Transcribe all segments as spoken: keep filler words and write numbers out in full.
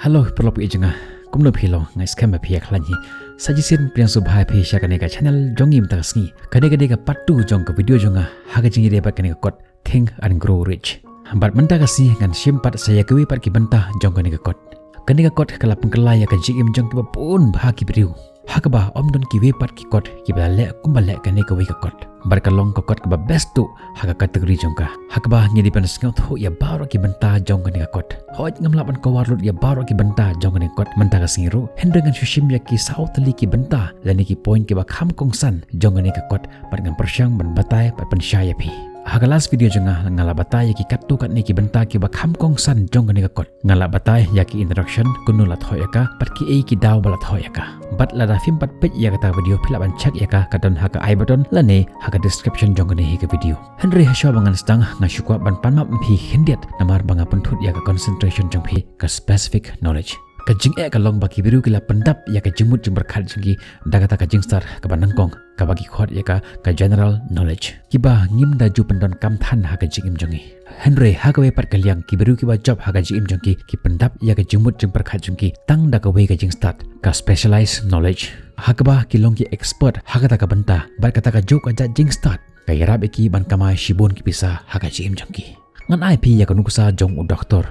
Hello paralok ïa jong nga. Kumno phi long? Nga skhem ba phi ïa khlaiñ hi. Sa shisien pdiang sngewbha ïa phi sha kane ka channel jong ngi mynta ka sngi. Kane ka dei ka part two jong ka video jong nga ha ka jingïadei bad kane ka kot Think and Grow Rich. Bad mynta ka sngi ngan shim pat sa ïa kiwei pat ki bynta jong kane ka kot. Kane ka kot ka la pynkylla ïa ka jingim jong kiba bun bha ki briew, ha kaba ym don kiwei pat ki kot kiba la leh kumba leh kane kawei ka kot. Bad ka long ka kot kaba best tu ha ka category jong ka, ha kaba ngi dei ban sngewthuh ïa baroh ki bynta jong kane ka kot. Hooid, ngam lah ban cover lut ïa baroh ki bynta jong kane ka kot mynta ka sngi ruh, hynrei ngan shu shim ïa ki saw tylli ki bynta lane ki point kiba kham kongsan jong kane ka kot, bad ngan pyrshang ban batai bad pynshai ïa phi. Ha ka last video jong nga, nga la batai ïa ki katto katne ki bynta kiba kham kongsan jong kane ka kot. Nga la batai ïa ki introduction, kumno la thoh ïa ka, bad kiei ki daw ba la thoh ïa ka. Bad lada phim pat peit ïa kata ka video, phi lah ban check ïa ka, ka don ha ka i button lane ha ka description jong kane hi ka video. Hynrei hashwa ba ngan sdang, nga shu kwah ban pan map ïa phi khyndiat namar ba nga pynthut ïa ka concentration jong phi, ka specific knowledge. Ka jingeh ka long ba ki briew ki la pyndap ïa ka jingmut jingpyrkhat jong ki da kata ka jingstad kaba nyngkong, kaba ki khot ïa ka ka general knowledge, kiba ngim da ju pyndonkam than ha ka jingim jong ngi. Hynrei ha kawei pat ka liang, ki briew kiba jop ha ka jingim jong ki, ki pyndap ïa ka jingmut jingpyrkhat jong ki tang da kawei ka jingstad, ka specialized knowledge, ha kaba ki long ki expert ha kata ka bynta, bad kata kajuh ka jait jingstad ka ïarap ïa ki ban kamai shibun ki pisa ha ka jingim jong ki. Ngan ai phi ïa ka nuksa jong u doktor.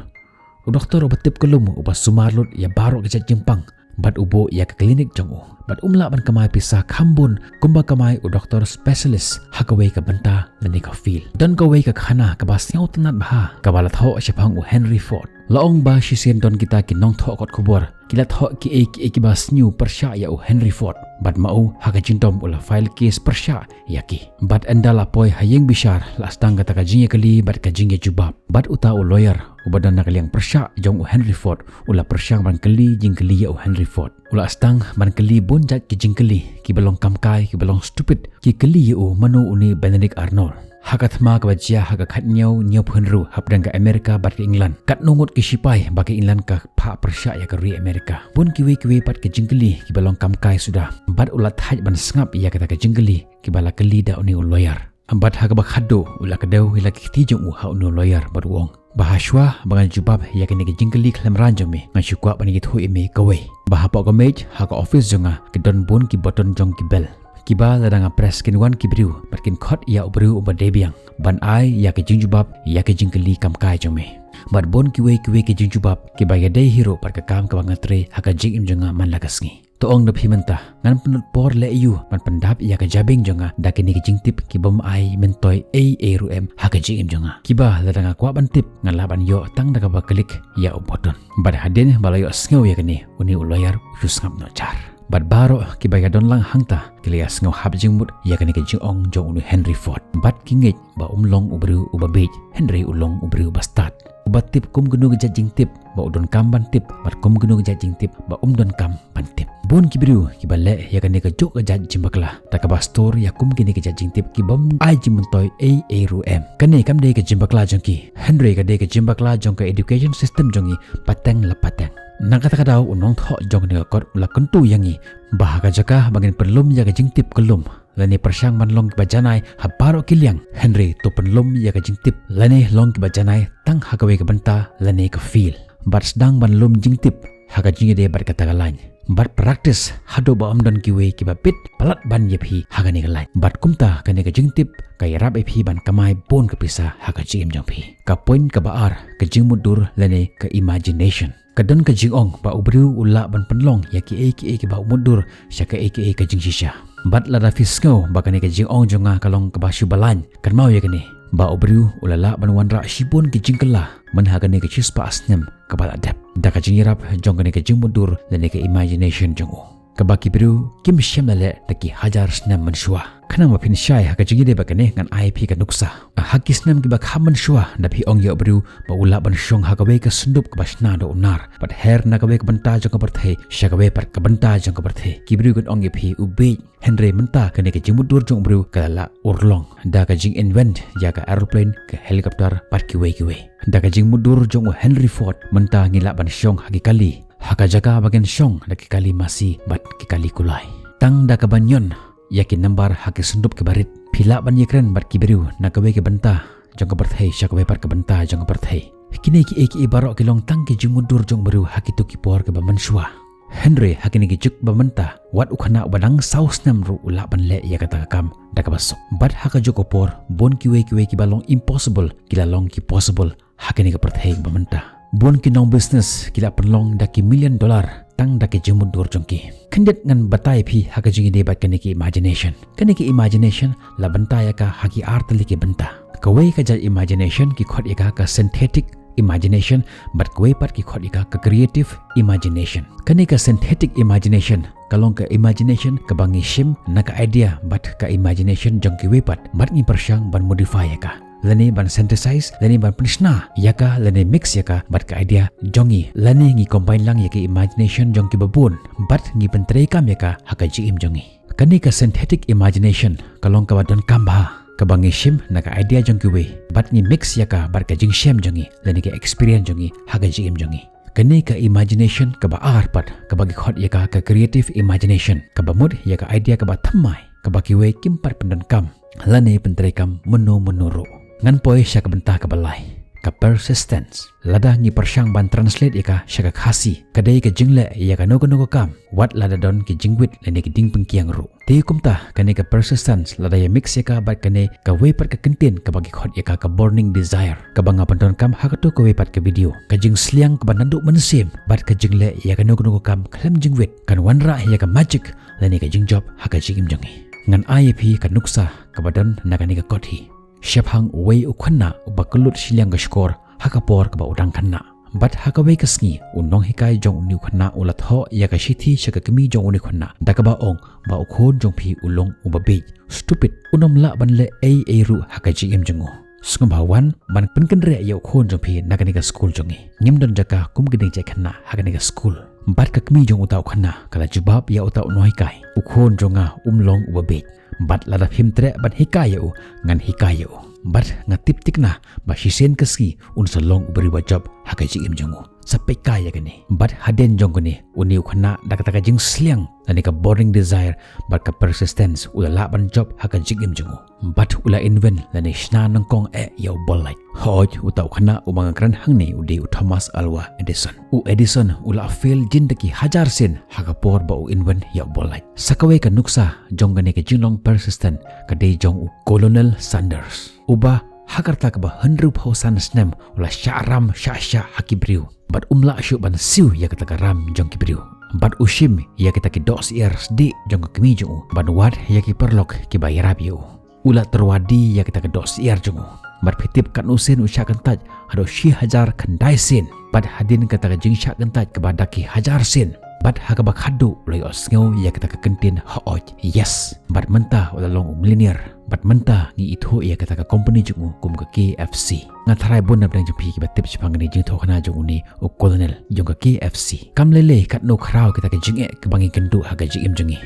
U doktor uba tip kyllum, uba sumar lut ïa baroh ka jait jingpang, bad u buh ïa ka klinik jong u, bad um lah ban kamai pisa kham bun kumba kamai u doktor specialist ha kawei ka bynta lane ka field. Don kawei ka khana kaba sngewtynnat bha kaba la thoh shaphang u Henry Ford. La ong ba shisien don kita ki nongthoh kot khubor ki la thoh kiei kiei kiba sniew pyrshah ïa u Henry Ford, bad ma u ha ka jingdom u la file case pyrshah ïa ki. Bad ynda la poi ha ïing bishar, la sdang kata ka jingïakylli bad ka jingïajubab. Bad uta u lawyer uba don na ka liang pyrshah jong u Henry Ford u la pyrshang ban kylli jingkylli ïa u Henry Ford. U la sdang ban kylli bun jait ki jingkylli kiba long kamkai, kiba long stupid. Ki kylli ïa u mano une Benedict Arnold. Ha ka thma kaba jia ha ka khathynñiew hynñiewphew hynriew hapdeng ka Amerika bad ka England, katno ngut ki shipai ba ka England ka phah pyrshah ïa ka ri Amerika. Bun kiwei kiwei pat ki jingkylli kiba long kamkai suda. Bad u la thait ban sngap ïa kata ka jingkylli kiba la kylli da une u lawyer. Bad ha kaba khatduh u la kdew ïa la ki kti jong u ha une u lawyer bad u ong ba hashwa ba ngan jubab ïa kine ki jingkylli khlem rang jong me, nga shu kwah ban ïathuh ïa me kawei, ba hapoh ka mej ha ka office jong nga ki don bun ki button jong ki bell, kiba lada nga press kin wan ki briew bad kin khot ïa u briew uba dei biang ban ai ïa ki jingjubab ïa ki jingkylli kamkai jong me. Bad bun kiwei kiwei ki jingjubab kiba ïadei hi ruh bad ka kam kaba nga trei ha ka jingim jong nga man la ka sngi. To ong da phi mynta, ngan pynlut por leh aiu ban pyndap ïa ka jabieng jong nga da kine ki jingtip kibym ai myntoi ei ei ruh em ha ka jingim jong nga, kiba lada nga kwah ban tip ngan lah ban ïoh tang da kaba klik ïa u button. Bad hadien ba la ïohsngew ïa kane, une u lawyer u shu sngap noh jar. Bad baroh kiba ïadon lang hangta ki la ïasngew hap jingmut ïa kane ka jingong jong une u Henry Ford. Bad ki ngeit ba um long u briew uba bieit, hynrei u long u briew uba stad, uba tip kum kano ka jait jingtip ba u donkam ban tip, bad kum kano ka jait jingtip ba um donkam ban tip. Bun ki briew kiba leh ïa kane kajuh ka jait jingbakla da kaba stur ïa kum kine ki jait jingtip kibym ai jingmyntoi ei ei ruh em. Kane kam dei ka jingbakla jong ki, hynrei ka dei ka jingbakla jong ka education system jong ngi pateng la pateng. Na kata ka daw u nongthoh jong kane ka kot u la kyntu ïa ngi ba ha ka jaka ba ngin pynlum ïa ka jingtip kyllum lane pyrshang ban long kiba janai ha baroh ki liang, hynrei to pynlum ïa ka jingtip lane long kiba janai tang ha kawei ka bynta lane ka field. Bad sdang ban lum jingtip ha ka jingïadei bad kata ka lain, bad practice haduh ba ym don kiwei kiba bit palat ban ïa phi ha kane ka lain. Bad kumta kane ka jingtip ka ïarap ïa phi ban kamai bun ka pisa ha ka jingim jong phi. Ka point kaba ar, ka jingmutdur lane ka imagination. Ka don ka jingong ba u briew u lah ban pynlong ïa kiei kiei kiba u mutdur sha kaei kaei ka jingshisha. Bad lada phi sngew ba kane ka jingong jong nga ka long kaba shu balang, kynmaw ïa kane, ba u briew u la lah ban wanrah shibun ki jingkylla man ha kane ka shispah snem kaba la dep da ka jingïarap jong kane ka jingmutdur lane ka imagination jong u, kaba ki briew kim shym la leh da ki hajar snem mynshuwa. Khnang ba phin shai ha ka jingïadei bad kane, ngan ai phi ka nuksa. Ha ki snem kiba kham mynshuwa, da phi ong ïa u briew ba u lah ban shong ha kawei ka syndup kaba shna da u nar, bad her na kawei ka bynta jong ka pyrthei sha kawei pat ka bynta jong ka pyrthei, ki briew kin ong ïa phi u bieit. Hynrei mynta kane ka jingmutdur jong u briew ka la lah urlong da ka jing-invent ïa ka aeroplane, ka helicopter bad kiwei kiwei. Da ka jingmutdur jong u Henry Ford mynta ngi lah ban shong ha ki kali, ha ka jaka ba ngin shong da ki kali masi bad ki kali kulai. Tang da kaba ñion ïa ki nambar ha ki syndup kiba rit, phi lah ban ïakren bad ki briew na kawei ka bynta jong ka pyrthei sha kawei pat ka bynta jong ka pyrthei. Kine kiei kiei baroh ki long tang ki jingmutdur jong u briew ha kito ki por kiba mynshuwa. Hynrei ha kine ki juk ba mynta, wat u khynnah uba dang saw snem ruh u lah ban leh ïa kata ka kam da kaba suk. Bad ha kajuh ka por, bun kiwei kiwei kiba long impossible ki la long ki possible ha kane ka pyrthei ba mynta. Bun ki nong business ki la pynlong da ki million dollar tang da ki jingmutdur jong ki. Khyndiat ngan batai ïa phi ha ka jingïadei bad kane ka imagination. Kane ka imagination la bynta ïa ka ha ki ar tylli ki bynta. Kawei ka jait imagination ki khot ïa ka ka synthetic imagination, bad kawei pat ki khot ïa ka ka creative imagination. Kane ka synthetic imagination ka long ka imagination kaba ngi shim na ka idea bad ka imagination jong kiwei pat, bad ngi pyrshang ban modify ïa ka, lane ban synthesize, lane ban pynshna ïa ka, lane mix ïa ka bad ka idea jong ngi, lane ngi combine lang ïa ka imagination jong kiba bun, bad ngi pyntreikam ïa ka ha ka jingim jong ngi. Kane ka synthetic imagination ka long kaba donkam bha, kaba ngi shim na ka idea jong kiwei, bad ngi mix ïa ka bad ka jingshem jong ngi, lane ka experience jong ngi ha ka jingim jong ngi. Kane ka imagination kaba ar pat, kaba ki khot ïa ka ka creative imagination, kaba mut ïa ka idea kaba thymmai, kaba kiwei kim pat pyndonkam, lane pyntreikam mynno mynno ruh. Ngan poi sha ka bynta kaba lai, ka persistence. Lada ngi pyrshang ban translate ïa ka sha ka Khasi, ka dei ka jingleh ïa kano kano ka kam, wat lada don ki jingwit lane ki ding pynkiang ruh. Te kumta, kane ka persistence lada ïa mix ïa ka bad kane kawei pat ka kyntien kaba ki khot ïa ka ka burning desire, kaba nga pyndonkam ha kato kawei pat ka video. Ka jingsliang kaba naduh mynsiem bad ka jingleh ïa kano kano ka kam khlem jingwit kan wanrah ïa ka magic lane ka jingjop ha ka jingim jong ngi. Ngan ai ïa phi ka nuksa kaba don na kane ka kot hi. Shaphang uwei u khynnah uba kyllut shiliang ka shkor ha ka por kaba u dang khynnah. Bad ha kawei ka sngi, u nonghikai jong une u khynnah u la thoh ïa ka shithi sha ka kmie jong une u khynnah da kaba ong ba u khun jong phi u long uba bieit, stupid, un ym lah ban leh ei ei ruh ha ka jingim jong u. Sngewbha wan ban pynkynriah ïa u khun jong phi na kane ka skul jong ngi. Ngim don jaka kum kine ki jait khynnah ha kane ka skul. Bad ka kmie jong uta u khynnah ka la jubab ïa uta u nonghikai, u khun jong nga um long uba bieit. Bad lada phim treh ban hikai ïa u, ngan hikai ïa u. Bad nga tip thikna ba shisien ka sngi un sa long u briew ba jop ha ka jingim jong u. Sa peit kai ïa kane. Bad hadien jong kane, une u khynnah da kata ka jingsliang lane ka burning desire bad ka persistence u la lah ban jop ha ka jingim jong u. Bad u la invent lane shna nyngkong eh ïa u bol lait. Hooid, uta u khynnah uba nga kren hangne u dei u Thomas Alva Edison. U Edison u la fail jin da ki hajar sien ha ka por ba u invent ïa u bol lait. Sa kawei ka nuksa jong kane ka jinglong persistent ka dei jong u Colonel Sanders, uba ha ka rta kaba hynriewphew san snem u la shah ram shah shah ha ki briew. Bad um lah shuh ban siew ïa kata ka ram jong ki briew. Bad u shim ïa kita ki dohsyiar sdieh jong ka kmie jong u ban wad ïa ki paralok kiba ïarap ïa u. U la tyrwa die ïa kita ki dohsyiar jong u. Bad phi tip katno sien u shah kyntait? Haduh shi hajar khyndai sien. Bad hadien kata ka jingshah kyntait kaba da ki hajar sien, bad ha kaba khadduh u la ïohsngew ïa kata ka kyntien hooid, yes. Bad mynta u la long u millionaire. Bad mynta ngi ithuh ïa kata ka company jong u kum ka K F C. Nga tharai bun na pdeng jong phi kiba tip shaphang kane ka jingthohkhana jong une u Colonel jong ka K F C. Kam lei lei katno khraw kita ki jingeh kiba ngi kynduh ha ka jingim jong ngi.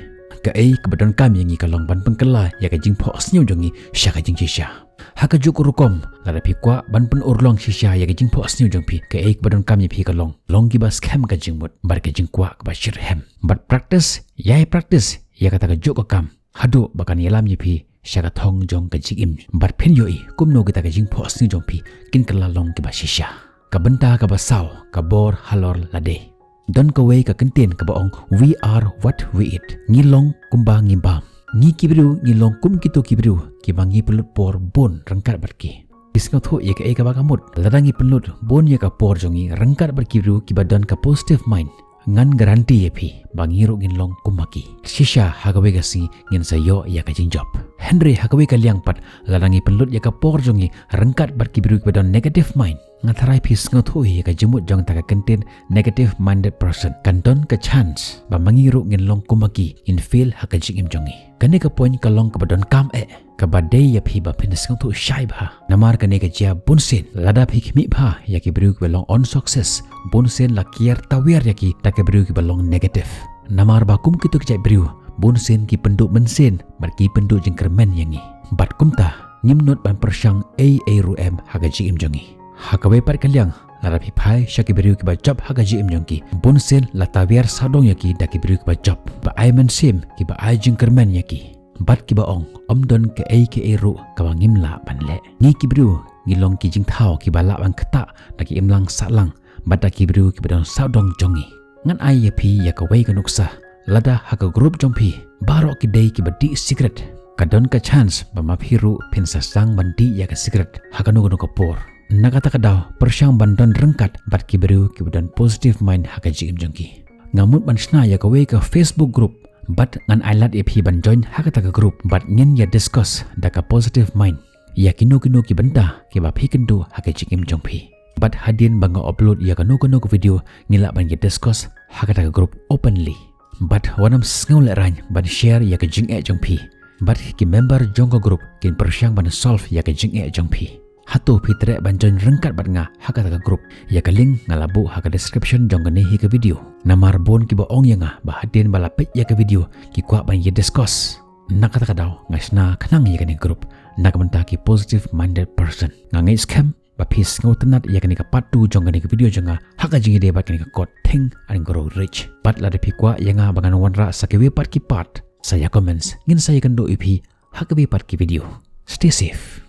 Kaei kaba donkam ïa ngi ka long ban pynkylla ïa ka jingphohsniew jong ngi sha ka jingshisha. Ha kajuh ka rukom, lada phi kwah ban pynurlong shisha ïa ka jingphohsniew jong phi, kaei kaba donkam ïa phi ka long, long kiba skhem ka jingmut bad ka jingkwah kaba shitrhem. Bad practice, ïai practice ïa kata kajuh ka kam haduh ba kan ïalam ïa phi sha ka thong jong ka jingim. Bad phin ïohi kumno kita ka jingphohsniew jong phi kin kylla long kiba shisha. Ka bynta kaba saw, ka bor halor lade. Don kawei ka kyntien kaba ong, "We are what we eat." Ngi long kumba ngi bam. Ngi ki briew ngi long kum kito ki briew kiba ngi pynlut por bun ryngkat bad ki. Phi sngewthuh ïa kaei kaba ka mut? Lada ngi pynlut bun ïa ka por jong ngi ryngkat bad ki briew kiba don ka positive mind, ngan guarantee ïa phi ba ngi ruh ngin long kum ma ki. Shisha ha kawei ka sngi ngin sa ïoh ïa ka jingjop. Hynrei ha kawei ka liang pat, lada ngi pynlut ïa ka por jong ngi ryngkat bad ki briew kiba don negative mind, nga tharai phi sngewthuh hi ïa ka jingmut jong kata ka kyntien negative minded person. Kan don ka chance ba ma ngi ruh ngin long kum ma ki, ngin fail ha ka jingim jong ngi. Kane ka point ka long kaba donkam eh, kaba dei ïa phi ba phin sngewthuh shai bha. Namar kane ka jia bunsien lada phi khmih bha ïa ki briew kiba long unsuccess, bunsien la kiar tawiar ïa ki da ki briew kiba long negative. Namar ba kum kito ki jait briew, bunsien ki pynduh mynsiem bad ki pynduh jingkyrmen ïa ngi. Bad kumta, ngim nud ban pyrshang ei ei ruh em ha ka jingim jong ngi. Ha kawei pat ka liang, lada phi phai sha ki briew kiba jop ha ka jingim jong ki, bunsien la tawiar sawdong ïa ki da ki briew kiba jop, ba ai mynsiem, kiba ai jingkyrmen ïa ki. Bad kiba ong, ym don kaei kaei ruh kaba ngim lah ban leh. Ngi ki briew ngi long ki jingthaw kiba lah ban ktah da ki imlang sahlang bad da ki briew kiba don sawdong jong ngi. Ngan ai ïa phi ïa kawei ka nuksa. Lada ha ka group jong phi baroh ki dei kiba dih sikret, ka don ka chance ba ma phi ruh phin sa sdang ban dih ïa ka sikret ha kano kano ka por. Na kata ka daw, pyrshang ban don ryngkat bad ki briew kiba don positive mind ha ka jingim jong ki. Nga mut ban shna ïa kawei ka Facebook group bad ngan ai lad ïa phi ban join ha kata ka group bad ngin ïa discuss da ka positive mind ïa kino kino ki bynta kiba phi kynduh ha ka jingim jong phi. Bad hadien ba nga upload ïa kano kano ka video, ngi lah ban ïa discuss ha kata ka group openly. Bad wat nym sngew lehraiñ ban share ïa ka jingeh jong phi. Bad ki member jong ka group kin pyrshang ban solve ïa ka jingeh jong phi. Hato phi treh ban join ryngkat bad nga ha kata ka group? Ïa ka link nga la buh ha ka description jong kane hi ka video. Namar bun kiba ong ïa nga ba hadien ba la peit ïa ka video ki kwah ban ïa discuss. Na kata ka daw nga shna khnang ïa kane ka group na ka bynta ki positive minded person. Nga ngeit skhem ba phi sngewtynnat ïa kane ka part two jong kane ka video jong nga ha ka jingïadei bad kane ka kot Think and Grow Rich. Bad lada phi kwah ïa nga ba ngan wanrah sa kiwei pat ki part, sa ïa comments, ngin sa ïakynduh ïa phi ha kiwei pat ki video. Stay safe.